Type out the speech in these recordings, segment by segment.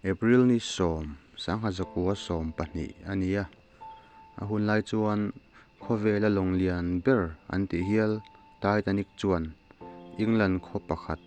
April ni sawm, sangha zakua sawm pahnih a ni a. A hun lai chuan khawvela lawng lian ber an tih hial Titanic chuan England khaw pakhat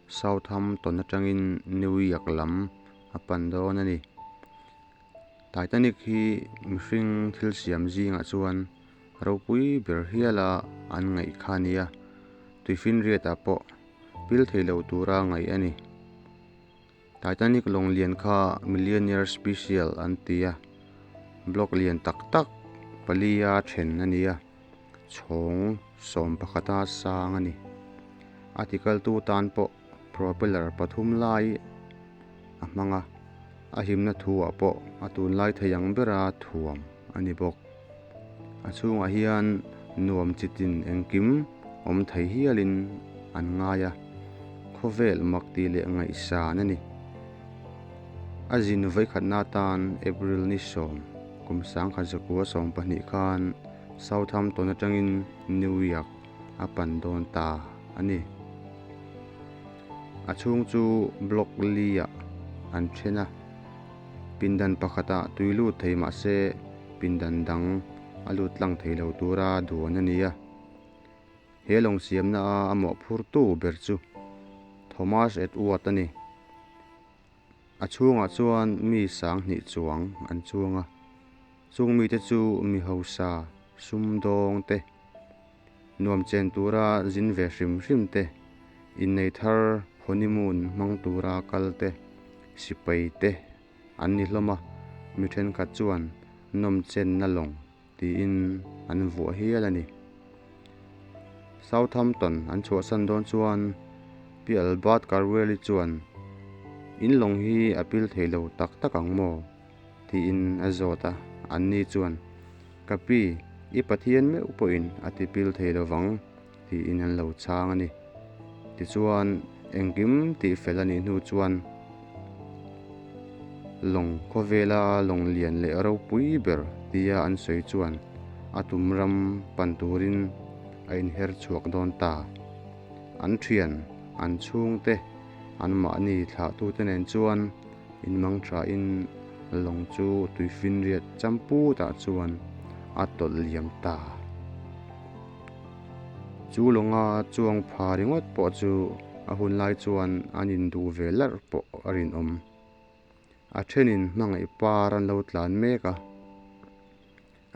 Southampton atangin New York lam a pan dawn a ni. Titanic hi mihring thil siam zingah chuan ropui ber hiala an ngaih kha a ni a, tuifinriatah pawh pil thei lo tura ngaih a ni. Titanic lawng lian kha Millionaire Special an ti a, block lian tak tak palia then a ni a, chhawng sawm pakhata sang a ni. A tikaltu tan pawh propeller pathum lai a hmang a, a himna thuah pawh a tunlai thei ang bera thuam a ni bawk. A chhungah hian nuam chitin engkim awm thei hialin an ngai a, khawvel mak tih leh ngaihsan a ni. A zin vawikhatna atan April ni sawm kum sangkhat zakua 12 khan Southampton atangin New York a pan dawn ta a ni. A chhung chu block li-ah an then a. Pindan pakhatah tui lut thei mah se pindan dang a lut tlang thei lo tura duan a ni a. He lawng siamna a a mawhphurtu ber chu Thomas Edward a ni. A chhungah chuan mi sanghnih chuang an chuang a. Chung mite chu mi hausa sumdawng te, nuam chen tura zin ve hrim hrim te, innei thar honeymoon hmang tura kal te, sipai te an ni hlawm a, mi thenkhat chuan nawm chenna lawng tiin an vuah hial a ni. Southampton an chhuahsan dawn chuan Pi Albert Carwell-i chuan, In lawng hi a pil thei lo tak tak ang maw? Tiin a zawt a, anni chuan, Ka pi, i Pathian meuh pawhin a ti pil thei lo vang, tiin an lo chhang a ni. Tichuan, engkim tih fel a nih hnu chuan lawng khawvela lawng lian leh ropui ber tia an sawi chuan a tum ram pan turin a inher chhuak dawn ta. An thian, an chhungte, anmahni thlahtute nen chuan Inmang thain lawng chu tuifinriat champutah chuan a tawlh liam ta. Chu lawnga chuang pha ringawt pawh chu a hun lai chuan an induh ve larh pawh a rinawm. A thenin hmangaih par an lo tlan mek a,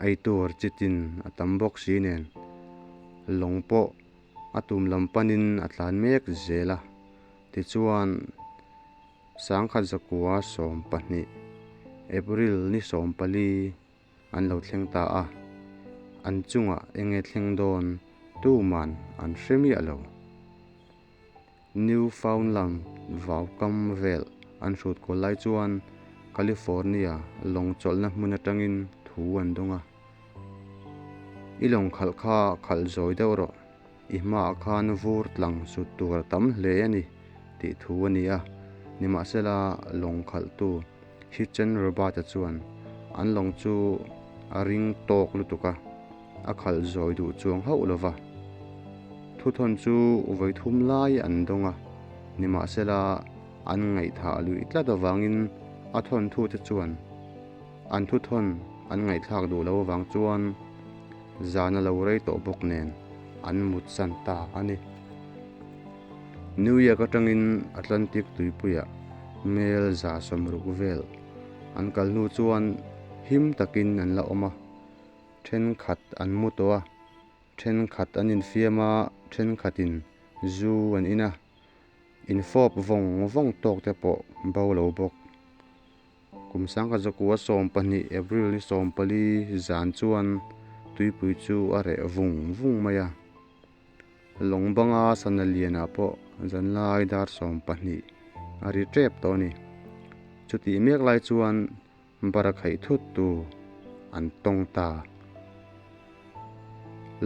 eitur chitin a tam bawk si nen lawng pawh a tum lam panin a tlan mek zel a, tichuan. Sangkhat zakua 12, April ni 14 an lo thleng ta a, an chungah enge thleng dawn tuman an hre miah lo. Newfoundland vau kam vel an hrut kual lai chuan California lawng chawlhna hmun atangin thu an dawng a. I lawng khalh kha khalh zawi deuh rawh. I hmaah khan vur tlang sut tur a tam hle a ni tih thu a ni a. Nimahsela, lawng khalhtu Hitchen Robert-a chuan an lawng chu a ring tawk lutuk a, a khalh zawi duh chuang hauh lo va. Thuthawn chu vawi thum lai an dawng a, nimahsela an ngaihthah luih tlat avangin a thawnthute chuan an thuthawn an ngaihthlak duh lo avang chuan Zan a lo rei tawh bawk nen an mut san ta a ni. New York atangin Atlantic tuipuiah mel 160 vel an kal hnu chuan him takin an la awm a, thenkhat an mu tawh a, thenkhat an infiam a, thenkhatin zu an in a, infawp vawng vawng tawk te pawh bo lo bawk. Kum sangkhat zakua 12 April ni 14 zan chuan tuipui chu a reh vung vung mai a. Lawng banga sana lianah pawh zanlai dar 12 a ri tep tawh a ni. Chutih mek lai chuan bara khaih thut tu an tawng ta.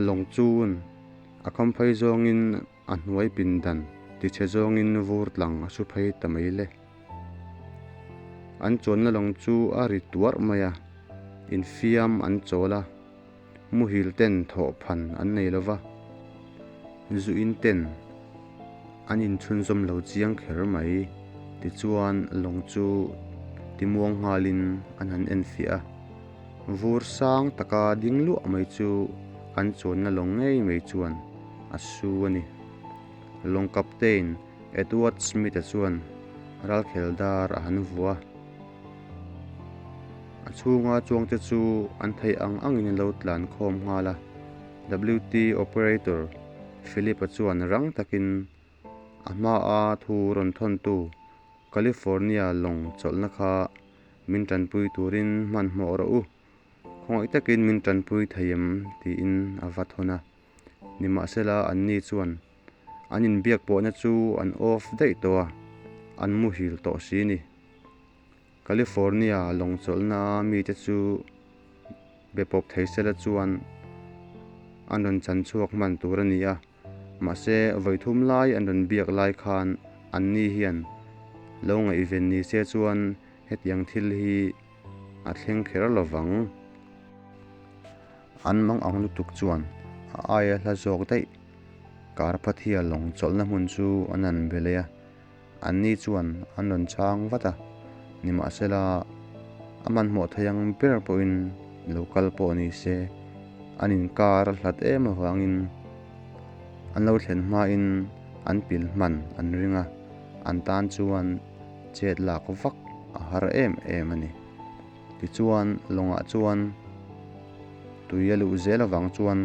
Lawng chun a khamphei zawngin A hnuai pindan tichhe zawngin vur tlang a su phei ta mai le. An chuanna lawng chu a ri tuarh mai a, infiam an chawl a, muhil ten thawh phan an nei lo va, zuin ten an inchhunzawm lo chiang kher mai. Tichuan lawng chu. Timuang nghalin an han enfiah a, vur sang taka ding luah mai chu an chuanna lawng ngei mai chuan a su a ni. Lawng captain Edward Smith-a chuan ralkhel dar a han vuah a, a chhunga chuangte chu an theih ang angin an lo tlan khawm nghal a. WT operator Philip-a chuan rang takin a hmaa thu rawn thawntu California lawng chawlhna kha min tanpui turin hmanhmawh rawh u, khawngaih takin min tanpui thei em? tiin a va thawn a. Nimahsela anni chuan an inbiak pawhna chu an off daih tawh a, an muhil tawh si ni. California lawng chawlhna mite chu be pawp thei sela chuan an rawn chan chhuak hman tur a ni a. Mahse, vawi thum lai an rawn biak lai khan anni hian lo ngaihven ni se chuan hetiang thil hi a thleng kher lo vang. An mang ang lutuk chuan a aia hla zawk daih Karpathia lawng chawlhna hmun chu an han be leh a, anni chuan an rawn chhang vat a, nimahsela a hmanhmawh thei ang ber pawhin lo kal pawh ni se an inkar a hlat em avangin an lo thlen hmain an pil hman an ring a, an tan chuan chet lak vak a har em em a ni. Tichuan lawngah chuan tui a luh zel avang chuan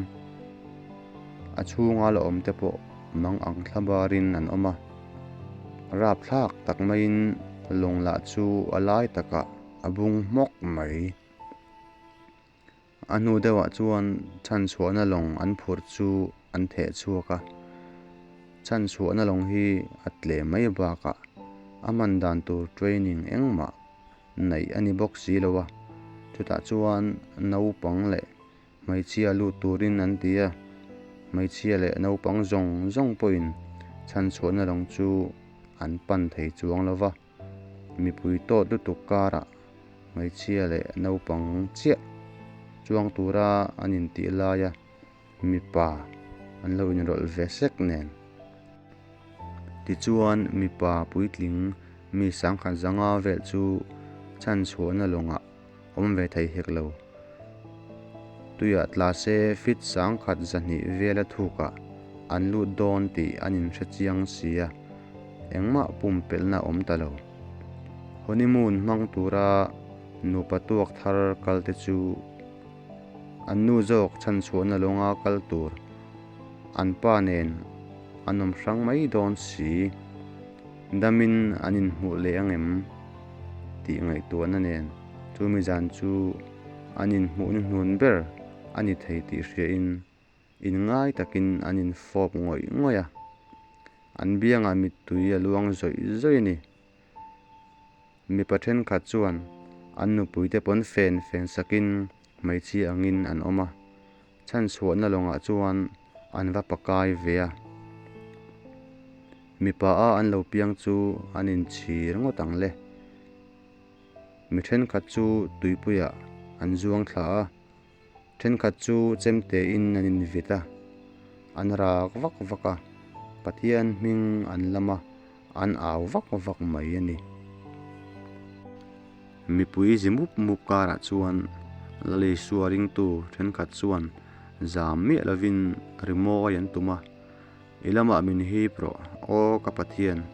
a chhunga la awm te pawh mang ang thla barin an awm a, rapthlak tak maiin lawng lah chu a lai takah a bung hmawk mai. A hnu deuhah chuan chhanchhuahna lawng an phurh chu an theh chhuak a, chhanchhuahna lawng hi a tlem mai bakah a hman dan tur training engmah neih a ni bawk si lo a, chutah chuan naupang leh Hmeichhia lut turin an ti a, hmeichhia leh naupang zawng zawng pawhin chhanchhuahna lawng chu an pan thei chuang lo va, mipui tawt lutuk karah hmeichhia leh naupang chiah chuang tura an intih laia mipa an lo inrawlh ve sek nen. Tichuan mipa puitling mi sangkhat zanga vel chu chhanchhuahna lawngah awm ve thei hek lo. Tuiah tla se fit sangkhat zahnih vela thukah an lut dawn tih an inhre chiang si a, engmah pumpelhna awm ta lo. Honeymoon hmang tura nupa tuak thar kal te chu an nu zawk chhanchhuahna lawnga kal tur an pa nen an awm hrang mai dawn si. Damin an inhmuh leh ang em? tih ngaihtuahna nen chumi zan chu an inhmuh hnuhnun ber a ni thei tih hriain inngai takin an infawp ngawih ngawih a. An biangah mittui a luang zawih zawih a ni. Mipa thenkhat chuan an nupuite pawn fen fen sakin hmeichhia angin an awm a. Chhanchhuahna lawngah chuan an va pakai ve a. Mipa a an lo piang chu an inchhir ngawt ang le. Mi thenkhat chu tuipuiah an zuang thla a, thenkhat chu chemtein an invit a, an rak vak vak a, Pathian hming an lam a, an au vak vak mai a ni. Mipui zi mup mup karah chuan Lalisua ringtu thenkhat chuan zam miah lovin rimawi an tum a. I lamah min hip rawh, aw ka Pathian,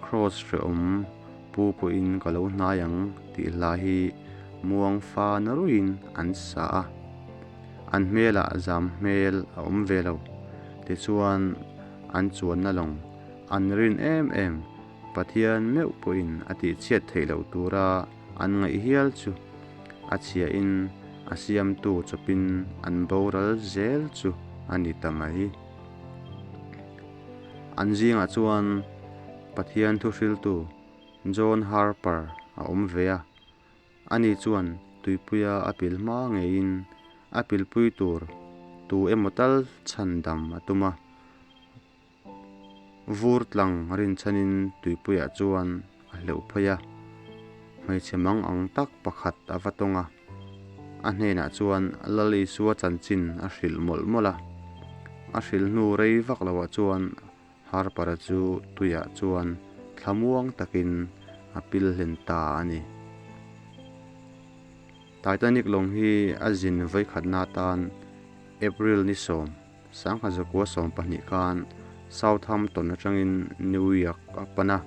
Kraws hrehawm pu pawhin ka lo hnai ang tih hla hi muang fa na ruiin an sa a. An hmelah zam hmel a awm ve lo. Tichuan an chuanna lawng an rin em em Pathian meuh pawhin a tihchhiat theih loh tura an ngaih hial chu a chhiahin a siamtu chawpin an boral zel chu a ni ta mai. An zingah chuan Pathian thuhriltu John Harper a awm ve a, ani chuan tuipuia a pil hma ngeiin a pilpui tur tu emaw tal chhan dam a tum a. Vur tlang rinchhanin tuipuiah chuan a hleuh phei a, hmeichhe mang ang tak pakhat a va tawng a. A hnenah chuan Lal Isua chanchin a hrilh mawlh mawlh a. A hrilh hnu rei vak loah chuan Harper-a chu tuiah chuan thlamuang takin a pil hlen ta a ni. Titanic lawng hi a zin vawikhatna atan April ni sawm, 1912 khan Southampton atangin New York a pan a.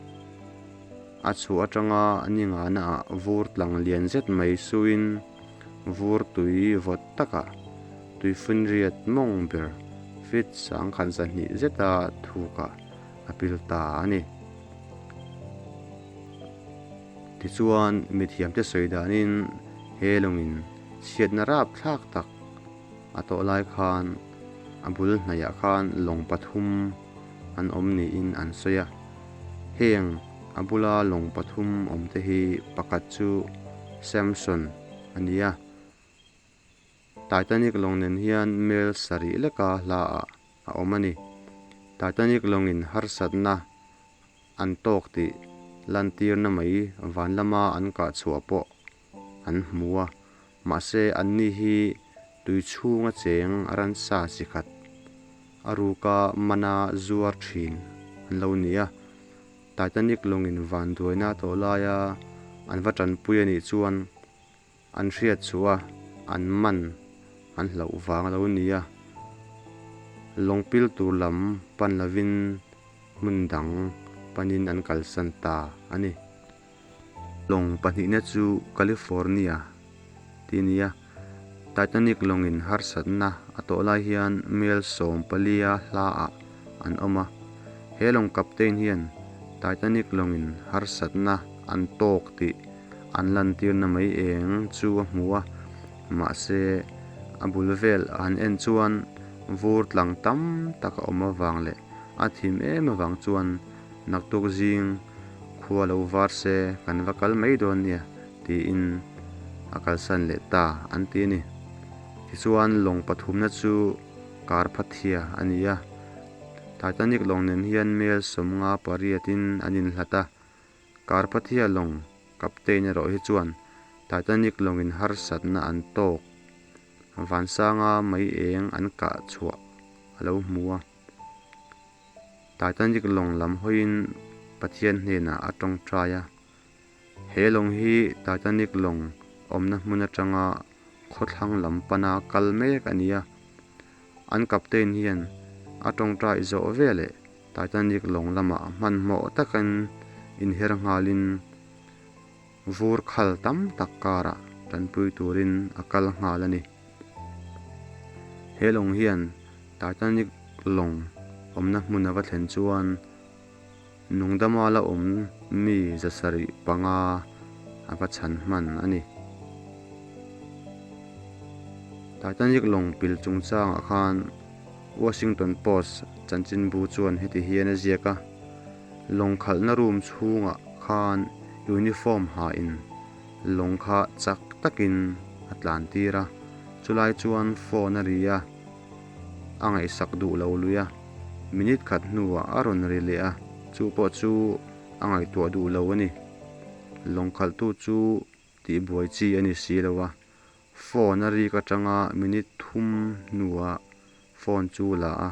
A chhuah atanga ni ngahnaah vur tlang lian zet mai suin vur tui vawt takah tuifinriat mawng ber feet 1200 zeta thukah a pil ta a ni. Tichuan, mithiamte sawi danin he lawngin chhiatna rapthlak tak a tawh lai khan a bul hnaihah khan lawng pathum an awm niin an sawi a. Heng a bula lawng pathum awmte hi pakhat chu Samson a ni a. Titanic lawng nen hian mel sarih leka hlaah a awm a ni. Titanic lawngin harsatna an tawk tih lantirna mai van lama an kah chhuah pawh an hmu a, mahse anni hi tui chhunga cheng ransa chi khat a ruka mana zuar thin an lo ni a. Titanic lawngin vanduaina a tawh laia an va tanpui a nih chuan An hriat chu a, an man an hlauh vang a lo ni a, lawng pil tur lam pan lovin hmun dang panin an kalsan ta a ni. Lawng pahnihna chu California tih a ni a, Titanic lawngin harsatna a tawh lai hian mel 14 hlaah an awm a. He lawng captain hian Titanic lawngin harsatna an tawk tih An lantirna mai eng chu a hmu a, mahse a bul vel a han en chuan vur tlang tam tak a awm avang leh a thim em avang chuan naktuk zing khua lo var se kan va kal mai dawn nia tiin a kalsan leh ta an ti a ni. Tichuan lawng pathumna chu Karpathia a ni a, Titanic lawng nen hian mel 58 in an inhlat a, Karpathia lawng captain erawh hi chuan Titanic lawngin harsatna an tawk vansanga mei eng an kah chhuah a lo hmu a. Titanic lawng lam hawiin Pathian hnenah a tawngtai a. He lawng hi Titanic lawng awmna hmun atanga khawthlang lam pana kal mek a ni a. An captain hian a tawngtai zawh veleh Titanic lawng lamah hmanhmawh takin inher nghalin vur khal tam tak karah tanpui turin a kal nghal a ni. He lawng hian Titanic lawng awmna hmun a va thlen chuan nungdama la awm mi 705 a va chhan hman a ni. Titanic lawng pil chungchangah khan Washington Post chanchinbu chuan heti hian a ziak a, Lawng khalhna room chhungah khan uniform hain lawng kha chak takin a tlan tir a, chulai chuan phone a ri a, a ngaihsak duh lo lui a, minute khat hnuah a rawn ri leh a, chu pawh chu a ngaihtuah duh lo a ni. Lawng khalhtu chu tihbuai chi a ni si lo a, Phone a rik atanga minute thum hnuah phone chu la a,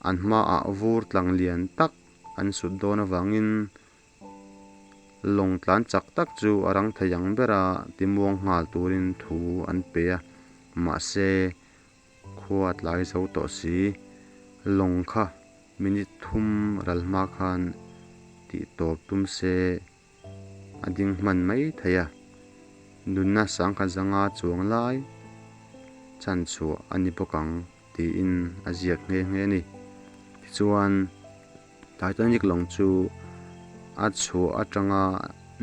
an hmaah vur tlang lian tak an sut dawn avangin lawng tlan chak tak chu a rang thei ang bera timuang nghal turin thu an pe a, mahse khua tlai zo tawh si. Lawng kha minute thum ral hma khan tih tawp tum se. A ding hman mai thei a, nunna 1005 chuang lai chan chhuah a ni bawk ang tiin a ziak nghe nghe a ni. Tichuan, Titanic lawng chu a chhuah atanga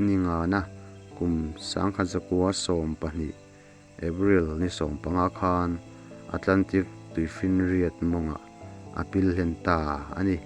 ni ngana kum 1912 April ni 15 khan Atlantic tuifinriat mawngah a pil hlen ta a ni.